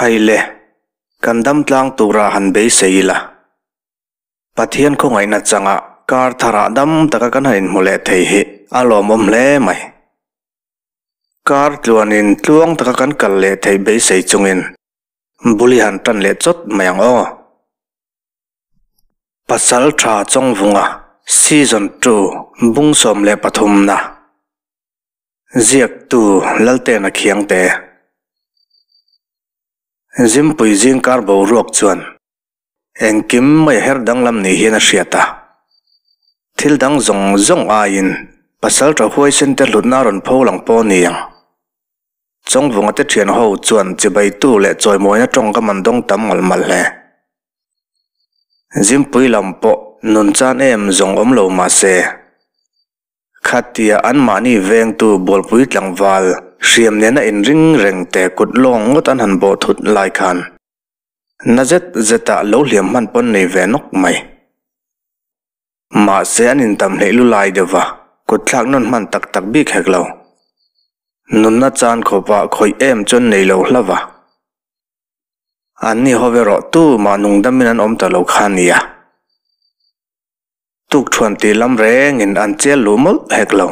Khaile, kan dam tlang tura han beisei ila. Pathian khawngaihna changa kar tharah dam taka kan han inhmu leh thei hi a lawmawm hle mai. Kar tluanin tluang taka kan kal leh theih beisei chungin bul i han tan leh chawt mai ang aw. Pasal tha Chawngvunga Season Two bung 13 na ziaktu Laltena Khiangte Zimpui zingkar boruak chuan Engkim mai her danglam ni hian a hriat a. Thil dang zawng zawng aiin pasal tha huaisen te hlutna a rawn pho lang pawh a ni ang. Chawngvunga te thian ho chuan chibaitu leh chawimawina tawngkam an dawng tam malh malh hle. Zimpui lam pawh nun chan em zawng awm lo mah se, khatia anmahni vengtu bualpui tlangval hriam nena inring reng te kut lawng ngawt an han bawh thut lai khan, Na zet zetah lo hliam hman pawn nei ve nawk mai. Mahse an intam hleih lu lai deuh va, kut thlak nawn hman tak tak bik hek lo. Nunna chan khawpah khawih em chuan nei lo hla va. Anni ho erawh tumah nungdamin an awm ta lo kha nia. Tukṭhuan tih lam rengin an chel luh mawlh hek lo.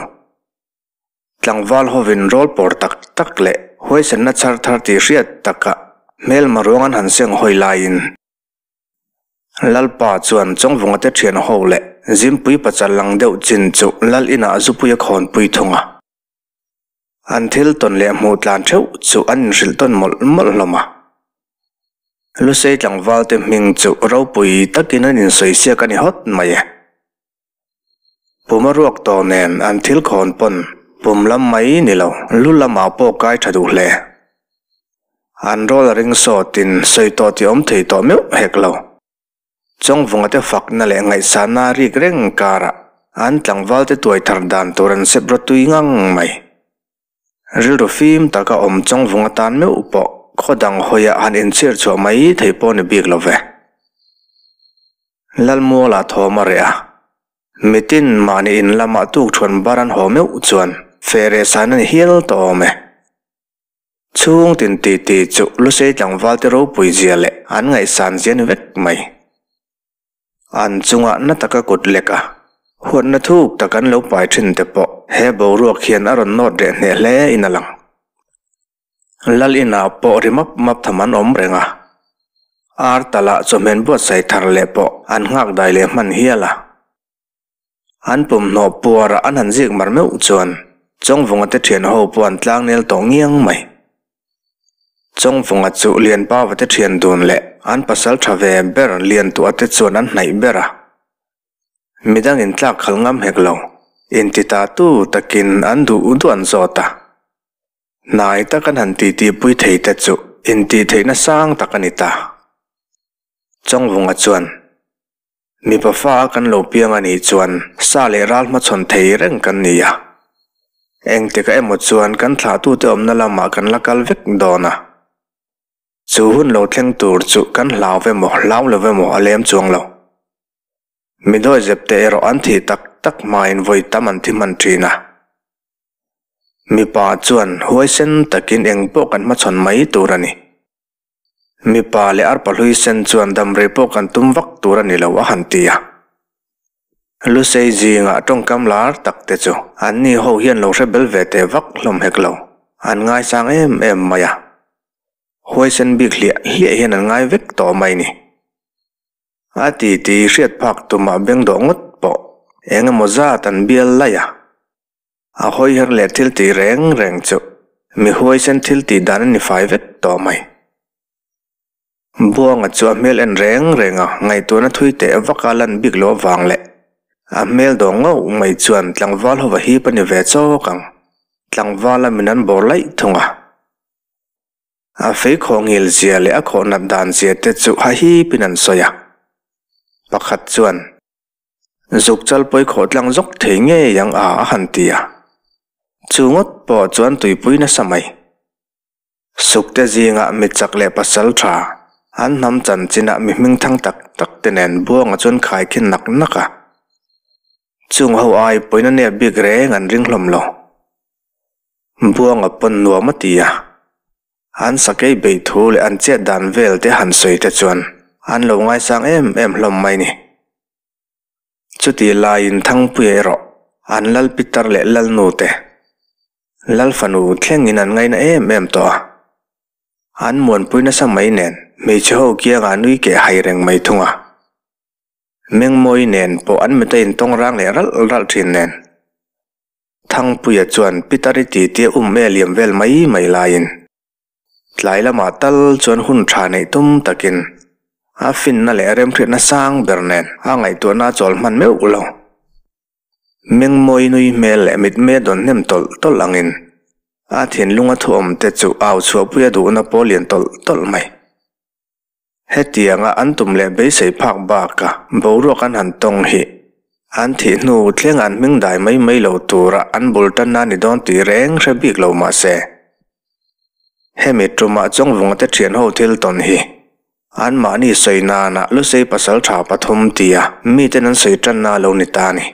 Tlangval hovin rawl pawr tak tak leh huaisenna chhar thar tih hriat takah hmelma ruang an han seng hawi laiin Lalpa chuan Chawngvunga te thian ho leh Zimpui pachal lang deuh chin chu Lal inah zupui a khawnpui thung a. An thil tawn leh hmuh tlan theuh chu an inhrilh tawn mawlh mawlh hlawm a. Lusei tlangval te hming chu ropui takin an insawi siak a ni hawt mai e. Puma ruak tawh nen an thil khawn pawn pum lam mai ni lo, lu lamah pawh kai tha duh hle. An rawl a ring sawtin sawi tawh tih awm thei tawh meuh hek lo. Chawngvunga te fakna leh ngaihsanna a rik reng karah an tlangval te tuai thar dan tur an sep rawtui ngang mai. Rilru fim taka awm Chawngvunga tan meuh pawh khaw dang hawiah han inchhir chhuah mai thei pawh ni bik lo ve. Lalmuala thawm a reh a, mitin mahni in lamah tukṭhuan bar an haw meuh chuan feh reh san a ni hial tawh awm e. Chhung tin titi chu Lusei tlangval te ropui zia leh an ngaihsan zia ni vek mai. An chungah na taka kut lek a, huatna thuk tak an lo pai thin te pawh he boruak hian a rawn nawt reh hneh hle in a lang. Lal inah pawh ri map map tham an awm reng a, ar talah chawhmen buatsaih thar leh pawh an nghak dai leh hman hial a. An pumhnawh puarah an han zik mar meuh chuan Chawngvunga te thian ho pawh an tlang nel tawh ngiang mai. Chawngvunga chu Lianpava te thian dun leh an pasal tha ve ber Liantuah te chuan an hnaih ber a. Midangin tlak khal ngam hek lo, intita tu takin an duh duh an zawt a. Hnai tak an han titipui thei te chu intihtheihna sang tak a ni ta. Chawngvunga chuan, Mipa fa a kan lo piang a nih chuan sa leh ral hmachhawn thei reng kan ni a. Engtikah emaw chuan kan thlahtute awmna lamah kan la kal vek dawn a. Chu hun lo thleng tur chu kan hlau ve maw hlau lo ve maw a lem chuang lo. Mi dawizep te erawh an thih tak tak hmain vawi tam an thi hman thin a. Mipa chuan huaisen takin eng pawh kan hmachhawn mai tur a ni. Mipa leh arpa hlui sen chuan damrei pawh kan tum vak tur a ni lo a han ti a. Lusei zingah tawngkam lar tak te chu anni ho hian lo hre bel ve teh vak hlawm hek lo, an ngaisang em em mai a. Huaisen bik hliah hliah hian an ngai vek tawh mai ni. A titi hriat phak tumah beng dawh ngawt pawh eng emaw zat an bial laih a. A hawiher leh thil tih reng reng chu mi huaisen thil tih dan a ni fai vek tawh mai. Buanga chu a hmel en reng reng a, ngaihtuahna thui teh vak a lan bik loh avang leh a hmel dawng ngauh mai chuan tlangval hova hip a ni ve chawk ang. Tlangval a min an bawr laih thung a. A fei khawh ngil zia leh a khawh nat dan zia te chu ha hipin an sawi a. Pakhat chuan. Zuk chal pawi khawh tlang zawk thei ngei ang a a han ti a. Chu ngawt pawh chuan tuipui nasa mai. Sukte zingah mi chak leh pasal tha, an hnam chanchinah mi hming thang tak tak te nen Buanga chuan khai khin nak nak a. Chung ho ai pawina nep bik reng an ring hlawm lo. Buanga pawn nuam a ti a. An sakei bei thu leh an chet dan vel te han sawi te chuan an lo ngaisang em em hlawm mai ni. Chutih laiin Thangpuia erawh an Lal Pitar leh Lalnu te, Lal fanu thlengin an ngaina em em tawh a. An muanpui nasa mai nen hmeichhe ho kiangah nui keh hai reng mai thung a. Mengmawi nen pawh an mit a intawng rang leh ralh ralh thin nen. Thangpuia chuan Pitari titi a um e liam vel mai mai laiin tlai lamah tal chuan hun tha neih tum takin a finna leh remhriatna sang ber nen a ngaihtuahna a chawl hman meuh lo. Mengmawi nui hmel leh mitmei a dawn hnem tawlh tawlh angin a thinlunga thuawm te chu au chhuahpuia duhna pawh lian tawlh tawlh mai. Hetianga an tum leh beisei phak baka boruak an han tawng hi an thih hnu thleng an hming dai mai mai lo tura an bul tanna ni dawn tih reng hre bik lo mah se. Hemi tumah Chawngvunga te thian ho thil tawn hi anmahni sawi nana Lusei pasal tha pathum tia miten an sawi tanna lo ni ta a ni.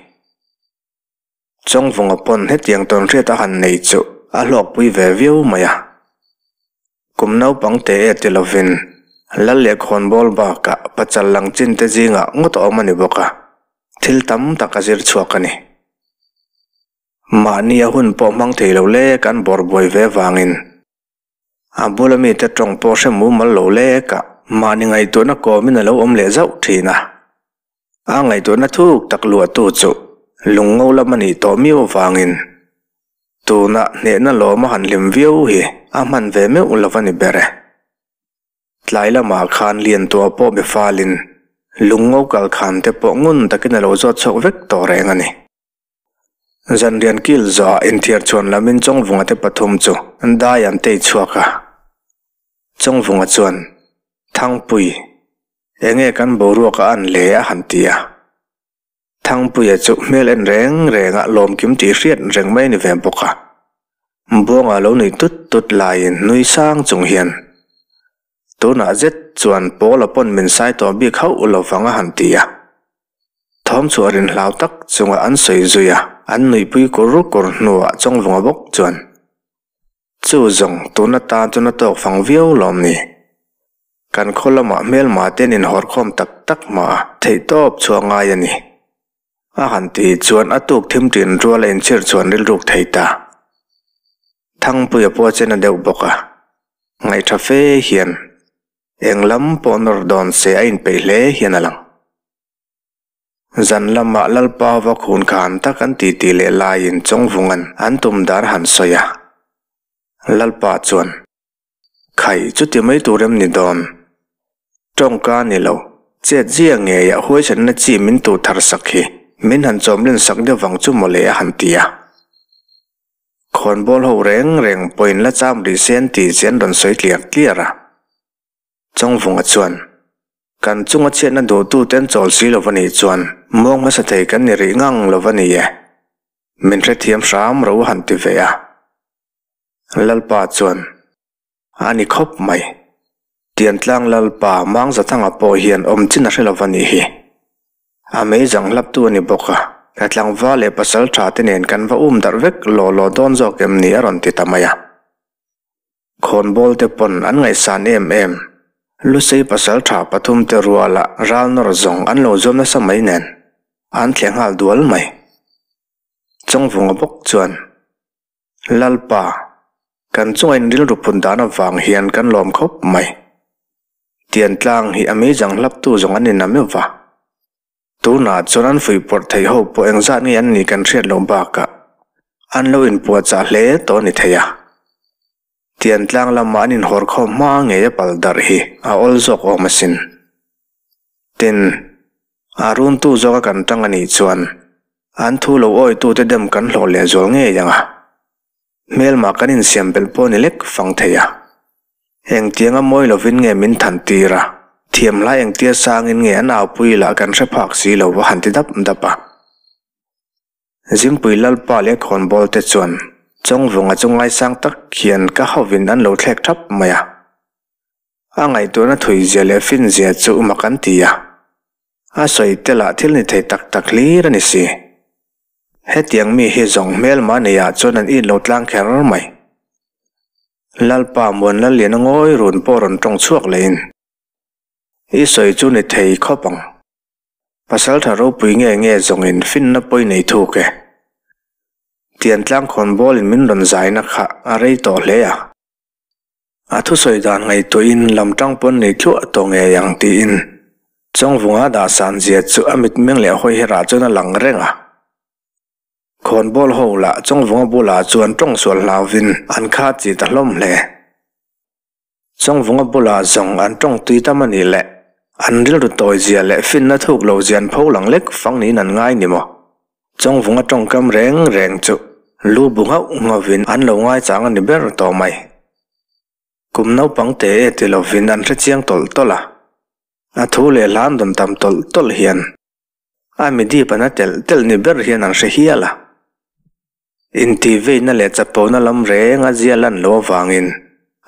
Chawngvunga pawn hetiang tawnhriat a han nei chu a hlawkpui ve viau mai a. Kum naupang te e ti lovin Lal leh khawnbawl bakah pachal lang chin te zingah ngawt a awm a ni bawk a, thil tam tak a zir chhuak a ni. Mahni a hun pawh hmang thei lo lek an bawr buai ve vangin a bula mite tawng pawh hre mumal lo lekah mahni ngaihtuahna kawmin a lo awm leh zauh thin a. A ngaihtuahna thuk tak luahtu chu lungngo lam a nih tawh miau avangin tuna hnehna lawm a han hlim viau hi a hman ve meuh lo a ni ber e. Tlai lamah khan Liantuah pawh be falin lungngo kal khan te pawh ngun takin a lo zawt chhuak vek tawh reng a ni. Zanrian kil zawhah inthiar chhuan lamin Chawngvunga te pathum chu dai an tei chhuak a. Chawngvunga chuan, Thangpui, Enge kan boruak a an le a han ti a. Thangpuia chu hmel en reng reng a lawmkim tih hriat reng mai a ni ve bawk a. Buanga lo nuih tut tut laiin nui sang chung hian, Tunah zet chuan Paula pawn min sai tawh bik hauh lo vang a han ti a. Thawm chhuah rin hlau tak chunga an sawi zui a, an nuihpui kur kur hnuah Chawngvunga bawk chuan, Chu zawng tun atan chuan a tawk fang viau lawm ni. Kan khaw lamah hmelma te an inhawrkhawm tak tak hma a, theihtawp chhuah ngai a ni. A han ti chuan a tuk thim tin rual a inchhir chuan rilruk thei ta. Thangpuia pawh a chen a deuh bawk a, ngaihṭha fe hian eng lam pawh nawr dawn se a inpeih hle hian a lang. Zan lamah Lalpa va khun khan tak an titi leh laiin Chawngvunga'n an tum dar han sawi a. Lalpa chuan. Khai, chuti mai tur em ni dawn? Tawngka ni lo, chet zia ngeiah huaisanna chi min tur thar sak hi min han chawmlen sak deuh vang chu mawle a han ti a. Khawnbawl ho reng reng pawhin la cham rih se an tih chi an rawn sawi tliar tliar a. Chawngvunga chuan, Kan chunga chhiatna duhtute an chawl si lo va nih chuan muang hmasa thei kan ni rih ngang lo va ni e. Min hrethiam hram ro a han ti ve a. Lalpa chuan, A ni khawp mai. Tiantlang Lalpa Mangzathanga pawh hian awm chin a hre lo va nih hi. A meizang hlaptu a ni bawk a, ka tlangval leh pasal tha te nen kan va um darh vek law law dawn zawk em ni a rawn ti ta mai a. Khawnbawl te pawn an ngaihsan em em. Lusei pasal tha pathum te ruala ral nawr zawng an lo zuam nasa mai nen an thle nghal dual mai. Chawngvunga bawk chuan. Lalpa, kan chunga in rilru phun dan avang hian kan lawm khawp mai. Tiantlang hi a meizang hlaptu zawng an inam meuh va. Tunah chuan an fuihpawrh theih ho pawh engzat nge an nih kan hriat loh bakah an lo inpuahchah hle tawh a ni thei a. Tiantlang lamah an inhawrkhawm hma ngei a pal darh hi a awl zawk awm asin. Tin, a runtu zawka kan tang a nih chuan an thu lo awitute dem kan hlawh lehzual ngei ang a. Hmelmah kan insiam belh pawh ni lek fang thei a. Engtianga mawi lovin nge min than tir a, thiam hlai engtia sangin nge an aupui lah kan hre phak si lo va han ti dap dap a. Zimpui Lalpa leh khawnbawl te chuan Chawngvunga chu ngaisang tak hian ka hovin an lo thlek thap mai a. A ngaihtuahna thui zia leh fin zia chu mak an ti a, a sawi te lah thil ni thei tak tak hlir a ni si. Hetiang mi hi zawng hmelma neiah chuan an it lo tlang kher mai. Lalpa Muanlalliana ngawi run pawh rawn tawng chhuak lehin, I sawi chu ni thei khawp ang. Pasaltha ropui nge nge zawngin finna pawi nei thuk e. Tiantlang khawnbawlin min rawn zaina kha a rei tawh hle a. A thusawi dan ngaihtuahin lam tang pawn nei thluah tawh ngei ang tiin Chawngvunga dahsan zia chu a mitmeng leh hawi herah chuan a lang reng a. Khawnbawl ho lah Chawngvunga bulah chuan tawngsual hlauvin an kha chi ta hlawm hle. Chawngvunga bulah zawng an tawng tui tam a nih leh an rilru tawi zia leh finna thuk lo zia an pho lang lek fang niin an ngai ni maw? Chawngvunga tawngkam reng reng chu lu bu nghauh nghauvin an lo ngaichang a ni ber tawh mai. Kum naupang te e ti lovin an hrechiang tawlh tawlh a, a thu leh hla an rawn tam tawlh tawlh hian a mi dip an a telh telh ni ber hian an hre hial a. Intihveina leh chapona lam reng a zia lan loh avangin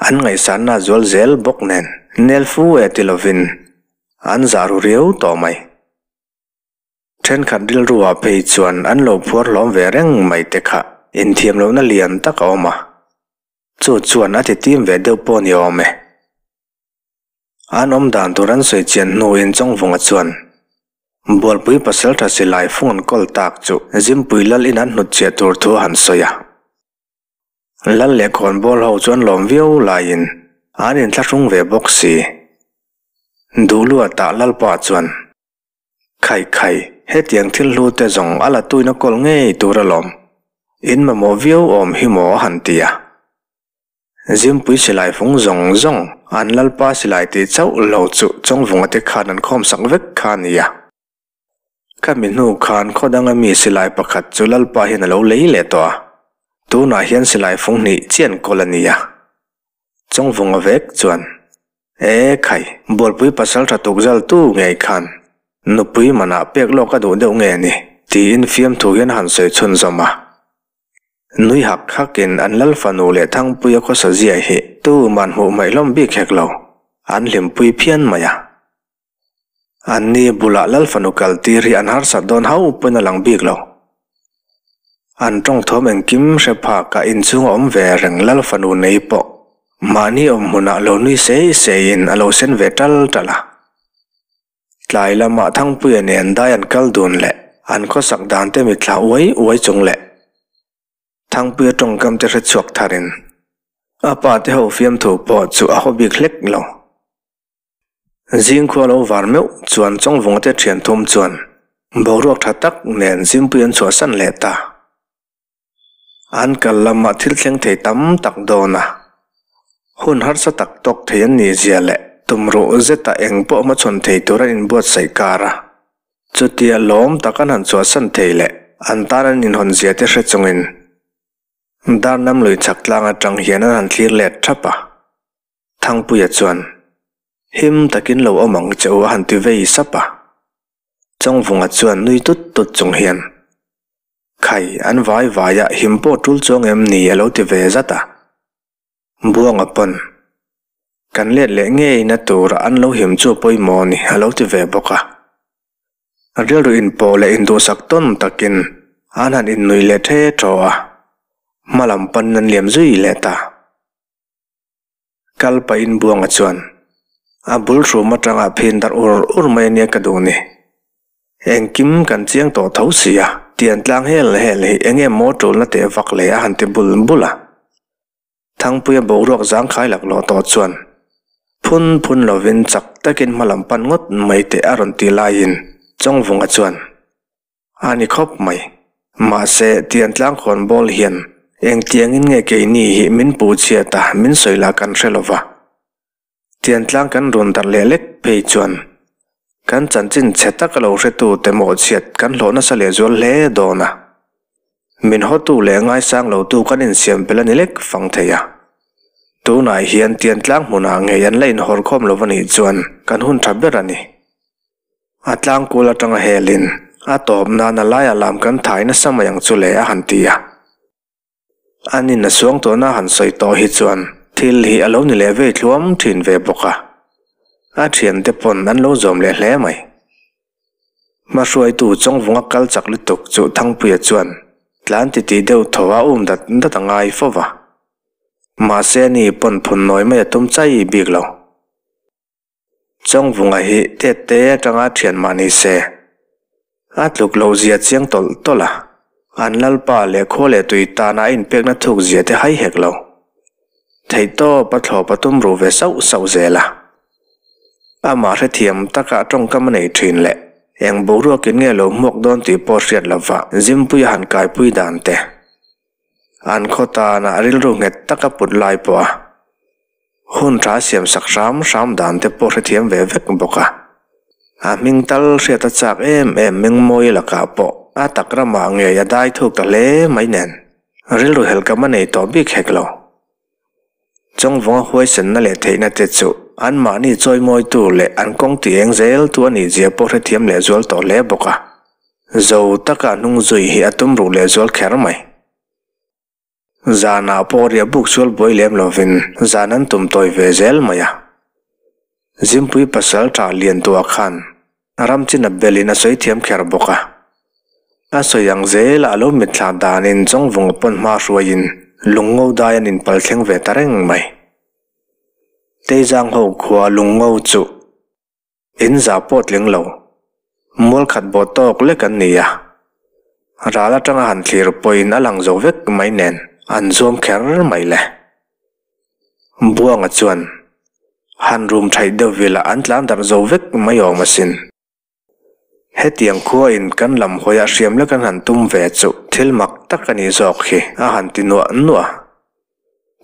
an ngaihsanna a zual zel bawk nen nel fu e ti lovin an zah ru riau tawh mai. Thenkhat rilruah phei chuan an lo phuar hlawm ve reng mai te kha inthiam lohna lian tak a awm a, chu chuan a ti tim ve deuh pawh ni awm e. An awm dan tur an sawi chian hnuin Chawngvunga chuan Bualpui pasaltha silai fung an kawl tak chu Zimpui lal in an hnutchhiah tur thu a han sawi a. Lal leh khawnbawl ho chu an lawm viau laiin an inthlahrung ve bawk si. Duhluatah Lalpa chuan, Khai khai, hetiang thil hlu te zawng a la tuina kawl ngei tur alawm. In mamawh viau awm hi maw a han ti a. Zimpui silai fung zawng zawng an Lalpa silai tih chauh lo chu Chawngvunga te khan an khawm sak vek kha a ni a. Khami hnu khan khaw danga mi silai pakhat chu Lalpa hian a lo lei leh tawh a, tunah hian silai fung hnih chian kawl a ni a. Chawngvunga vek chuan, E khai, Bualpui pasal tha tuk zal tu ngei khan nupui manah pek lawk a duh deuh nge ni? tiin fiamthu hian a han sawi chhunzawm a. Nui hak hakin an lal fanu leh Thangpuia khawsa zia hi tuman hmuh hmaih hlawm bik hek lo, an hlimpui phian mai a. Anni bulah lal fanu kal tir hi an harsat dawn hauh pawn a lang bik lo. An tawngthawm engkim hre phakah inchhung a awm ve reng lal fanu nei pawh mahni awm hmunah lo nui sei seiin a lo sen ve tal tal a. Tlai lamah Thangpuia nen dai an kal dun leh an khawsak dan te mitthla uai uai chung leh Thangpuia tawngkam te hre chhuak tharin a pa te ho fiamthu pawh chu a haw bik hlek lo. Zingkhua lo var meuh chuan Chawngvunga te thian thum chuan boruak tha tak nen Zingpui an chhuahsan leh ta. An kal lamah thil thleng thei tam tak dawn a, hun harsa tak tawk thei an nih zia leh tumruh zeta eng pawh hmachhawn thei tur an inbuatsaih kar a. Chutia lawm tak an han chhuahsan thei leh an tan an inhawn zia te hre chungin Darnam lui chhak tlang atang hian an han thlir let thap a. Thangpuia chuan, Him takin lo awm ang che u a han ti vei sap a. Chawngvunga chuan nui tut tut chung hian, Khai, an vai vai a, him pawh tul chuang em ni a lo ti ve zat a. Buanga pawn, Kan let leh ngeina tura an lo him chu pawimawh ni a lo ti ve bawk a. Rilru inpawh leh induhsak tawn takin an han innui leh the thaw a, hma lam panin an liam zui leh ta. Kal pahin Buanga chuan, A bul hrum atanga phin darh ur ur mai ania ka duh ni. Engkim kan chiang tawh tho si a, tian tlang hel hel hi enge maw tulna teh vak leh a han ti bul bul a. Thangpuia boruak zangkhai laklawh tawh chuan phun phun lovin chak takin hma lam pan ngawt mai teh a rawn ti laiin Chawngvunga chuan, A ni khawp mai. Mahse, Tiantlang khawnbawl hian engtiangin nge keini hi min puh chhiat a, min sawi lah kan hre lo va. Tiantlang kan run darh leh lek phei chuan kan chanchin chhe tak a lo hretute mawhchhiat kan hlawh nasa lehzual hle dawn a. Min hawtu leh ngaisang lotu kan insiam pel a ni lek fang thei a. Tunah hian Tiantlang hmunah ngei an la inhawrkhawm lo va nih chuan kan hun tha ber a ni. A tlangkul atanga helin a tawp nan a laiah lam kan thai nasa mai ang chu le a han ti a. An in a suang tawhna han sawi tawh hi chuan thil hi a lo ni leh vei thluam thin ve bawk a. A thiante pawn an lo zawm leh hle mai. Hmahruaitu Chawngvunga kal chak lutuk chu Thangpuia chuan tlan titih deuh thaw a um dat dat a ngai fo va. Mahse ani pawn phun nawi mai a tum chai bik lo. Chawngvunga hi tet te atanga thian mah ni se. A tluk loh zia chiang tawlh tawlh a, an lalpa leh khua leh tui tana a inpekna thuk zia te hai hek lo. Theihtawp a thlawp a tum ruh ve sauh sauh zel a. Amah hrethiam taka tawngkam a nei thin leh eng boruakin nge lo hmuak dawn tih pawh hriat lova Zimpuia han kaipui dan te. An khaw tanah rilru nghet taka put lai pawh a hun tha siam sak hram hram dan te pawh hrethiam ve vek bawk a. A hming tal hriat a chak em em Mengmawi lakah pawh a tak ramah ngei a dai thuk ta hle mai nen rilru helhkam a nei tawh bik hek lo. Chawngvawnga huaisenna leh theihna te chu anmahni chawimawitu leh an kawng ti eng zeltu a nihzia pawh hrethiam lehzual tawh hle bawk a. Zo taka hnung zui hi a tum ruh lehzual kher mai. Zanah pawh riah buk sual buai lem lovin zan an tum tawi ve zel mai a. Zimpui pasal tha lian tuah khan ram chin a belin a sawi thiam kher bawk a. A sawi ang zela a lo mitthla danin Chawngvunga pawn hma hruaiin Lungngo dai an inpal thleng ve ta reng mai. Teizang ho khua Lungngo chu in za pawh tling lo, mual khat bawh tawk lek an ni a. Ral atanga han thlir pawhin a lang zo vek mai nen an zuam kher mai le. Buanga chuan, Han rum thaih deuh vila an tlan darh zo vek mai awm asin. Hetiang khuain kan lam hawiah hriam lek an han tum ve chu thil mak tak a nih zawk hi a han ti nuah nuah.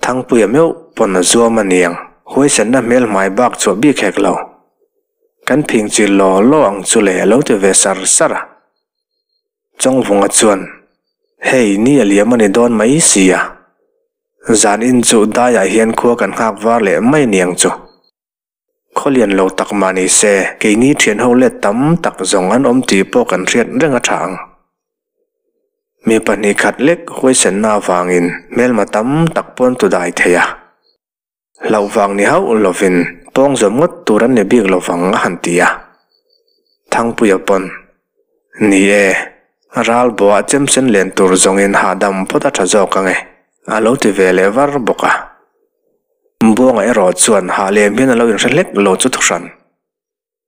Thangpuia meuh pawn a zuam a niang, huaisenna hmel hmai bak chhuah bik hek lo. Kan phing chil law law ang chu le a lo ti ve sar sar a. Chawngvunga chuan, Hei, ni a liam a ni dawn mai sia. Zan in chu daiah hian khua kan nghak var leh mai niang chu. Khaw lian lo tak mah ni se, keini thian ho let tam tak zawng an awm tih pawh kan hriat reng a tha ang. Mi pahnih khat lek huaisenna avangin hmelma tam tak pawn tu dai thei a. Hlauh vang ni hauh lovin pawng zawm ngawt tur an ni bik lovang a han ti a. Thangpuia pawn, Ni e, ral buah chemsen len tur zawngin hahdam phawt a tha zawk ang e, a lo ti ve leh var bawk a. Buanga erawh chuan hah lem hian a lo inhre hlek lo chu thuhran.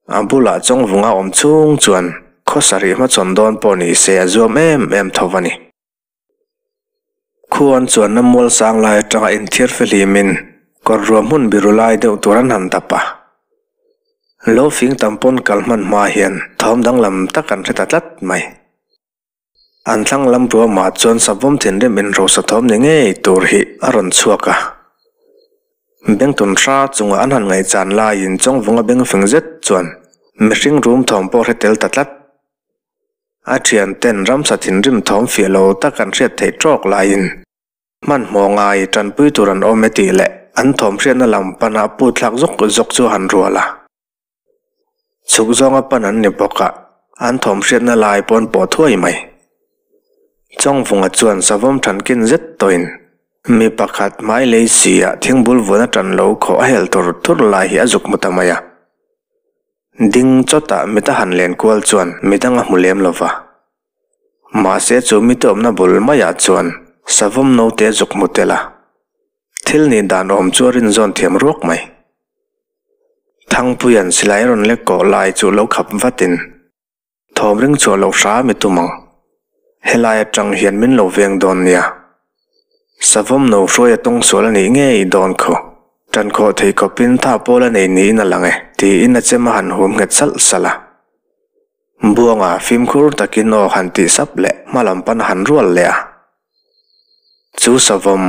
A bulah Chawngvunga awm chung chuan khaw sarih hmachhawn dawn pawh ni se a zuam em em tho a ni. Khuan chuan a mual sang lai atanga inthiar fehlimin kawr ruah hmun biru lai deuh tur an han dap a. Lo fing tam pawn kal hman hma hian thawm danglam tak an hre ta tlat mai. An thlang lam ruamah chuan savawm thinrim inrosa thawm ni ngei tur hi a rawn chhuak a. Bengtun hra chunga an han ngaihchan laiin Chawngvunga bengfing zet chuan mihring rum thawm pawh hre tel ta tlat. A thianten ramsa thinrim thawm fiah lo tak an hriat theih tawk laiin hmanhmawh ngai tanpui tur an awm e tih leh an thawm hriatna lam pana pu thlak zawk zawk chu han rual a. Chhuk zawnga pan an ni bawk a, an thawm hriatna lai pawn pawh thuai mai. Chawngvunga chuan savawm thankin zet tawhin mi pakhat hmai lei si ah thingbul vun a tan lo khawh a hel tur tur lai hi a zuk hmu ta mai a. Ding chawtah mit a han len kual chuan midang a hmu lem lo va. Mahse chu mite awmna bul maiah chuan savawm note zuk hmu tel a. Thil nih dan awm chu a rinzawn thiam ruak mai. Thangpuia'n silai a rawn lek kawh lai chu lo khap vatin thawm ring chhuah loh hram i tum ang. Helai atang hian min lo veng dawn nia. Savawm no hruai a tawng sual a nih ngei dawn khaw. Tan khawh thei khawpin tha pawl a nei niin a lang e, tiin a chem a han hum nghet salh salh a. Buanga fimkhur takin aw han tih sap leh hmalam pan a han rual leh a. Chu savawm,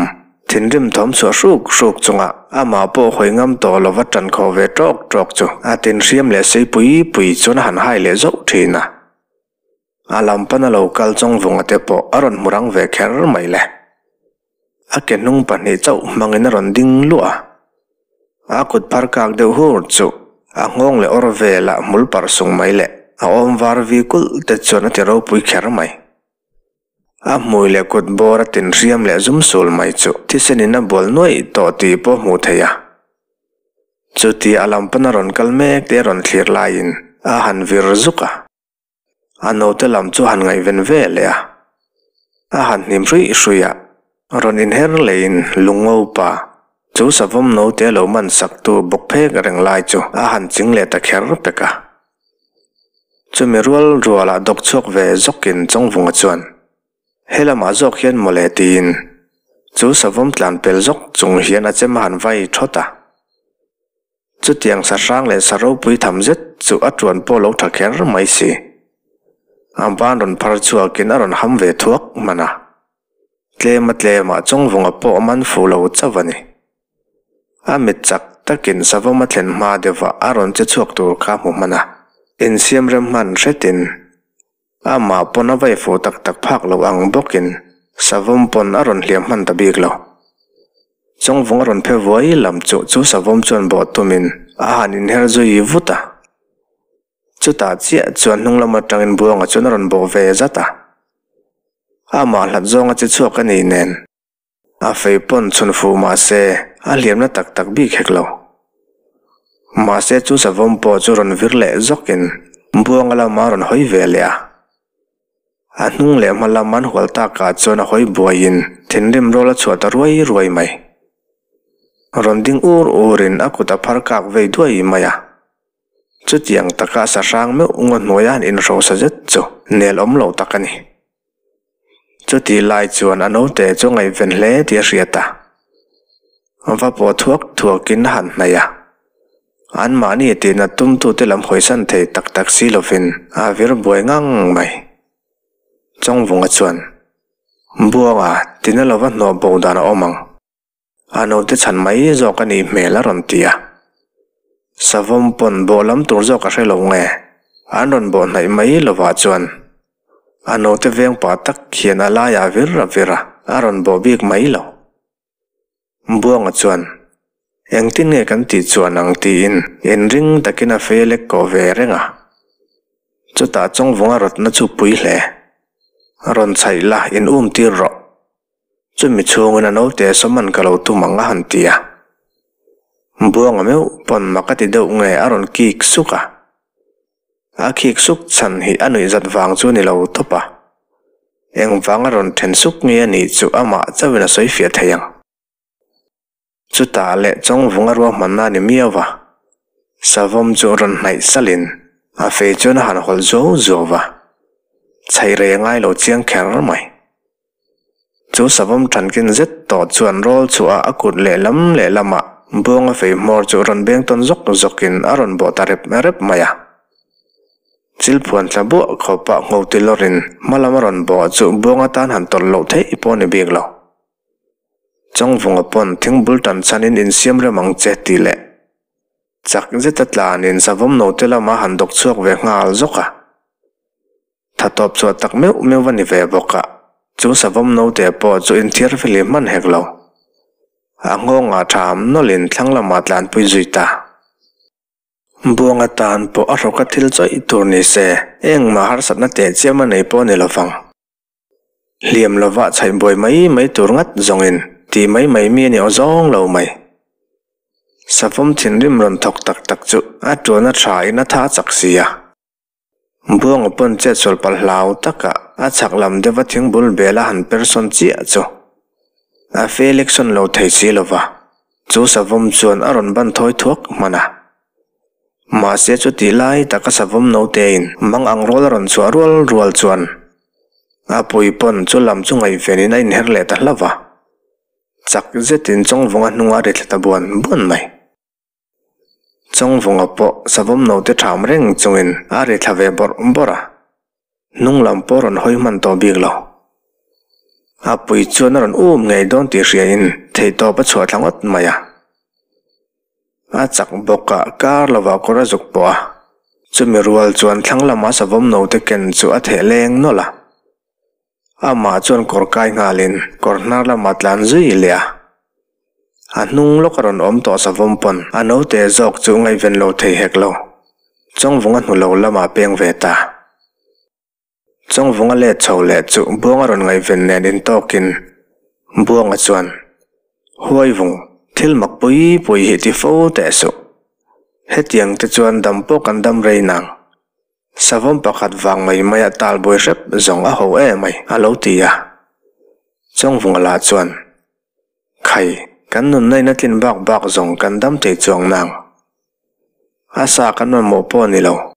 thinrim thawm chhuah hruk hruk chunga amah pawh hawi ngam tawh lova tan khawh ve tawk tawk chu a tinhriam leh sei pui pui chuan a han hai leh zauh thin a. A lam pana lo kal Chawngvunga te pawh a rawn hmu rang ve kher mai le. A ke hnung pahnih chauh hmangin a rawn ding luah a. A kut phar kak deuh hur chu a nghawng leh awr velah hmul parh sung mai leh a awm var vi kulh te chuan a ti ropui kher mai. A hmui leh kut bawr a tin hriam leh zum sul mai chu thisenin a bual nuaih tawh tih pawh hmuh theih a. Chuti a lam pana rawn kal mek te a rawn thlir laiin a han vir zuk a. A naute lam chu han ngaihven ve leh a, a han hnim hruih hruih a. Rawn inher leiin Lungopa chu savawm note lo man saktu bawk phek reng lai chu a han ching leh ta kher pek a. Chumi rual rualah dawk chhuak ve zawkin Chawngvunga chuan, He lamah zawk hian mawle tiin chu savawm tlan pel zawk chung hian a chem a han vai thawt a. Chutiang sa hrang leh sa ropui tham zet chu a tuan pawh lo tha kher mai si. A ban rawn phar chhuakin a rawn ham ve thuak hman a. Tlema tlemah Chawngvunga pawh a man fuh lo chauh a ni. A mit chak takin savawm a thlen hma deuhah a rawn che chhuak tur kha hmu hman a. Insiam rem hman hretin amah pawn a vai fuh tak tak phak lo ang bawkin savawm pawn a rawn hliam hman ta bik lo. Chawngvung a rawn phe vuai lam chu chu savawm chuan bawh tumin a han inher zui vut a. Chutah chiah chuan hnung lam atangin Buanga chuan a rawn bawh ve zat a. Amah hlat zawnga che chhuak a ni nen a fei pawn chhun fuh mah se a hliamna tak tak bik hek lo. Mahse chu savawm pawh chu rawn vir leh zawkin Buanga lama rawn hawi ve leh a. A hnung leh hma lam an hual takah chuan a hawi buaiin thinrim rawl a chhuah ta ruai ruai mai. Rawn ding ur urin a kut a phar kak vei duai mai a. Chutiang taka sa hrang meuh ngaw hnuaia han inhrosa zet chu nel awm lo tak a ni. Chutih lai chuan a naute chu a ngaihven hle tih a hriat a. Va pawh thuak thuakin a han hnaih a. Anmahni tihna tumtute lam hawisan thei tak tak si lovin a vir buai ngang mai. Chawngvunga chuan, Buanga, tina lova hnawh bo dan a awm ang. A naute chhan mai zawk a nih hmel a rawn ti a. Savawm pawn bawh lam tur zawk a hre lo nge, an rawn bawh hnaih mai lovah chuan a naute veng pah tak hian a laiah vir a vir a, a rawn bawh bik mai lo. Buanga chuan, Engtin nge kan tih chuan ang tiin inring takin a fei lek kawh ve reng a. Chutah Chawngvunga rawtna chu pui hle. Rawn chhaih la, in um tir rawh. Chumi chhungin a naute sawman ka lo tum ang a han ti a. Buanga meuh pawn mak a ti deuh nge a rawn kik suk a. A khik suk chhan hi a nuihzat vang chu ni lo tawp a. Engvang a rawn then suk nge a nih chu amah chauhin a sawi fiah thei ang. Chutah leh Chawngvunga ruahmanna a ni miau va. Savawm chu rawn hnaih salhin a fei chuan a han hawlh zuau zuau va. Chhaih rei a ngai lo chiang kher mai. Chu savawm thankin zet tawh chuan rawl chhuah a kut lehlam lehlamah Buanga fei hmawr chu rawn beng tawn zawk zawkin a rawn bawh ta rep rep mai a. Chilphuan tla buah khawpah ngho ti lawrin hma lam a rawn bawh chu Buanga tan han tawlh loh theih pawh a ni bik lo. Chawngvunga pawn thingbul tan chhanin insiam rem ang che tih leh chak zeta tlanin savawm note lama han dawk chhuak ve nghal zawk a. Tha tawp chhuah tak meuh meuh va ni ve bawk a, chu savawm note pawh chu inthiar feli hman hek lo. A nghawngah tham nawlhin thlang lamah tlanpui zui ta. Buang atan pawh a hrawka thil chawih tur ni se, engmah harsatna teh chiam a nei pawh a ni lovang. Hliam lovah chhaih buai mai mai tur ngat zawngin ti mai mai mi a ni aw zawng lo mai. Savawm thinrim rawn thawk tak tak chu a tuan a tha in a tha chak si a. Buanga pawn chet sual palh hlau taka a chhak lam deuha thingbul bel a han per sawn chiah chu a Felix sawn lo thei si lova, chu savawm chuan a rawn ban thawi thuak hman a. Mahse chutih lai taka savawm notein mang ang rual a rawn chhuah rual rual chuan a pui pawn chu lam chu ngaihvenin a inher leh ta hlauh va, chak zetin Chawngvunga hnunga ri thla ta buan buan mai. Chawngvunga pawh savawm note ṭham reng chungin a ri thla ve bawrh bawrh a, hnung lam pawh rawn hawi hman tawh bik lo. A pui chuan a rawn um ngei dawn tih hriain theihtawp a chhuah thla ngawt mai a. A chak bawkah kar lovah kawr a zuk pawh a, chumi rual chuan thlang lama savawm note ken chu a theh leng nawlh a. Amah chuan kawr kai nghalin kawr hnar lamah tlan zui leh a. A hnung lawk a rawn awm tawh savawm pawn a naute zawk chu ngaihven lo thei hek lo. Chawngvunga hnu lo lamah peng ve ta. Chawngvunga let chho leh chu Buanga rawn ngaihven nen intawkin Buanga chuan, Huaivung, thil mak pui pui hi ti fo teh suh. Hetiang te chuan dam pawh kan dam rei nang. Savawm pakhat vang mai maia tal buai hrep zawng a ho em ai, a lo ti a. Chawngvunga lah chuan, Khai, kan nunna in a tlin bak bak zawng kan dam thei chuang nang. A sa kan mamawh pawh a ni lo.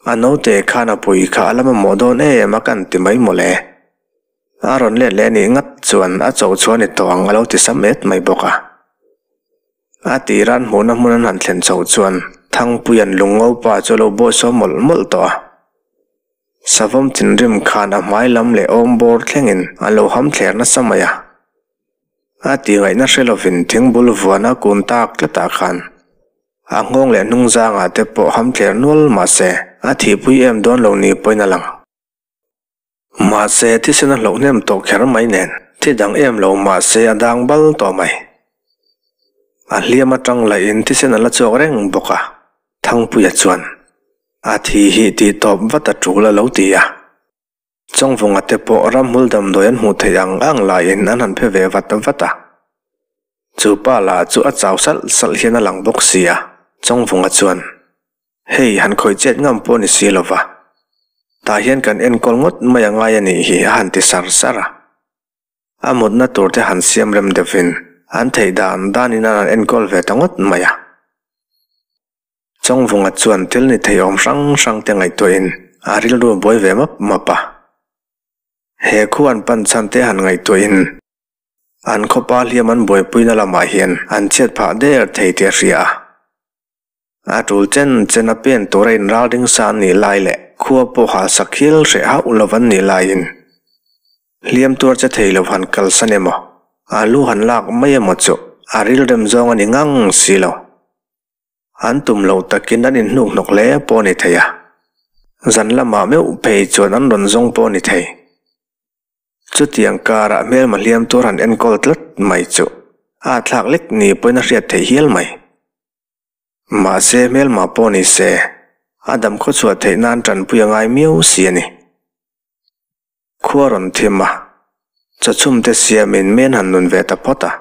A naute khan a pui kha a la mamawh dawn em a kan ti mai mawle. A rawn let leh anih ngat chuan a cho chhuah a ni tawh ang a lo ti sam et mai bawk a. A tiran hmuhna hmun an han thlen chhoh chuan Thangpuia'n Lungngopa chu a lo bawihsawm mawlh mawlh tawh a. Savawm thinrim khan a hmai lam leh awm bawr thlengin a lo ham thler nasa mai a. A ti ngaihna hre lovin thingbul vuana kun tak tlatah khan a nghawng leh hnung zangah te pawh ham thler nual mahse a thihpui em dawn lo ni pawhin a lang. Mahse, thisen a hloh hnem tawh kher mai nen, thi dang em lo mahse a dang bal tawh mai. A hliam atang lahin thisen a la chhuak reng bawk a, Thangpuia chuan, A thi hi tih tawp vat a tul a lo ti a. Chawngvunga te pawh ramhmul damdawi an hmuh theih ang ang laiin an han phe ve vat vat a. Chu pa lah chu a chau salh salh hian a lang bawk si a, Chawngvunga chuan, Hei, han khawih chet ngam pawh ni si lova. Tah hian kan enkawl ngawt mai a ngai a nih hi a han ti sar sar a. A mutna tur te han siam rem deuhin an theih dan danin an han enkawl ve ta ngawt mai a. Chawngvunga chuan thil ni thei awm hrang hrang te ngaihtuahin a rilru a buai ve map map a. He khu an pan chhan te han ngaihtuahin an khawpa hliam an buaipuina lamah hian an chhiat phah der thei tih a hria a. A tul chen chen a pen tura inralring sa an nih lai leh khua pawh halsak hial hreh hauh lo an nih laiin hliam tuar che thei lo han kalsan emaw, a lu han lak mai emaw chu a rilrem zawng a ni ngang si lo. An tum lo takin an inhnuk hnawk hle pawh a ni thei a, zan lamah meuh phei chuan an rawn zawng pawh a ni thei. Chutiang karah hmelma hliam tur han enkawl tlat mai chu a thlak lek ni pawhin a hriat theih hial mai. Mahse hmelma pawh ni se, a dam khawchhuah theih nan tanpui a ngai miau si a ni. Khua rawn thim a, chawchhum te siamin men han nun ve ta phawt a.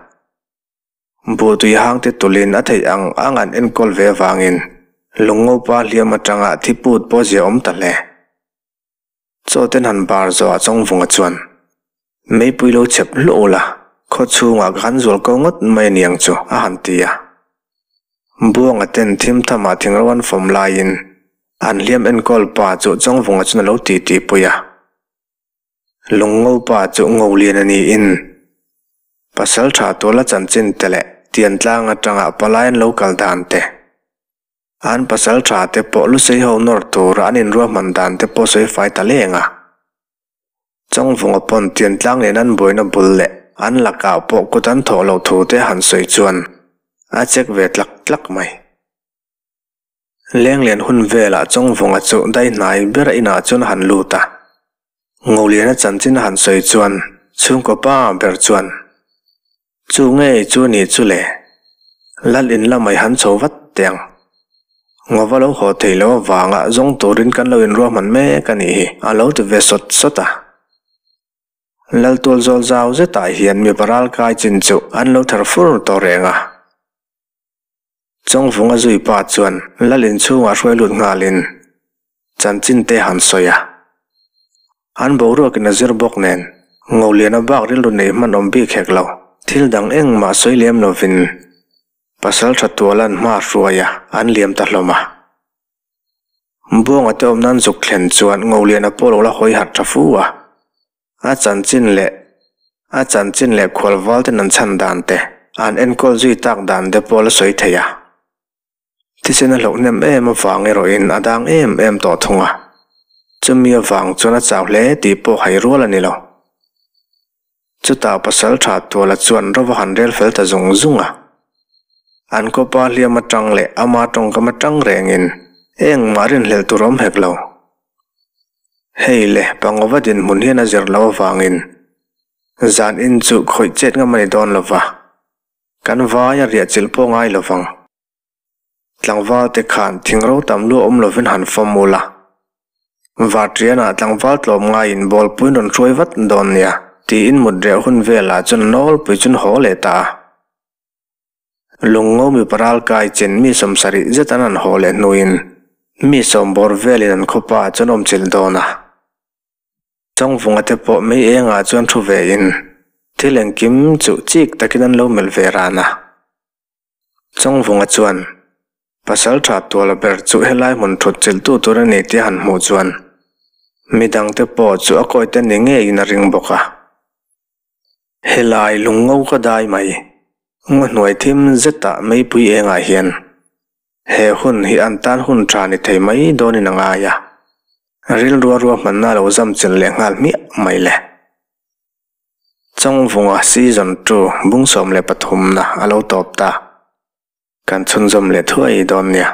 Buh tui hang te tulin a theih ang ang an enkawl ve avangin Lungngopa hliam atanga thi put pawh zia awm ta hle. Chaw ten han bar zawh ah Chawngvunga chuan, Meipui lo chep hluah ula, khaw chhungah ka han zual ko ngawt mai a niang chu, a han ti a. Buanga ten thim thamah thingro an fawm laiin an hliam enkawl pa chu Chawngvunga chuan a lo ti ti pui a. Lungngo pa chu Ngolian a niin pasal tha tuala chanchin te leh Tiantlang atanga palai an lo kal dan te, An pasal tha te pawh lusei ho nawr tura an inruahman dan te pawh sawi fai ta leng a. Chawngvunga pawn Tiantlang nen an buaina bul leh an lakah pawh kut an thawh loh thu te han sawi chuan a check ve tlak tlak mai. Lenglian hun velah Chawngvunga chu dai hnai ber a inah chuan a han lut a. Ngoliana chanchin a han sawi chuan chhungkaw pa ber chuan Chu ngei chu ni chu le. Lal in lamai han chho vat teh ang. Ngova lo haw thei lo avanga zawng turin kan lo inruahman mek a nih hi a lo ti ve sawt sawt a. Lal tual zawl zau zetah hian mipa ral kai chin chu an lo ther fur tawh reng a. Chawngvunga zui pa chuan lal inchhungah hruai lut nghalin chanchin te han sawi a. An boruakin a zir bawk nen, Ngoliana bak rilru nei hman awm bik hek lo. Thil dang engmah sawi lem lovin pasal tha tualan hma hruai a, an liam ta hlawm a. Buanga te awm nan zuk thlen chuan Ngoliana pawh lo la hawi harh tha fu a. A chanchin leh a chanchin leh khualval ten an chhan dan te, an enkawl zui tak dan te pawh la sawi thei a. Thisen a hlauh hnem em avang erawhin a dang em em tawh thung a, chumi avang chuan a chau hle tih pawh hai rual a ni lo. Chutah pasal tha Tuala chuan rova han rel fel ta zung zung a, an khawpa hliam atang leh ama tawngkam atang rengin engmah rinhlelh tur awm hek lo. Hei le, Pangova dinhmun hian a zir loh avangin zan in chu khawih chet ngam a ni dawn lo va, kan vai a riah chilh pawh ngai lo vang. Tlangval te khan thingro tam lu awm lovin han fawm ul a. Varṭianah tlangval tlawm ngaiin bawlpuiin rawn hruai vat dawn nia, tiin mut reh hun velah chuan nawlpui chuan haw leh ta a. Lungngo mipa ralkai chen mi sawmsarih zet an han haw leh hnuin mi sawmbawr velin an khawpa chuan awmchilh dawn a. Chawngvunga te pawh mei engah chuan thu ve in Thil engkim chu chik takin an lo melh ve ran a. Chawngvunga chuan, Pasaltha tuala ber chu helai hmun thut chilhtu tur a ni tih a han hmuh chuan midangte pawh chu a kawite ni ngeiin a ring bawk a. Helai lungngo ka dai mai, ngaw hnuai thim zetah meipui engah hian he hun hi an tan hun tha ni thei mai dawnin a ngai a, rilrua ruahmanna a lo zam chilh leh nghal hmiah mai le. Chawngvunga Season 2 bung 13 na a lo tawp ta. Kan chhunzawm leh thuai dawn nia.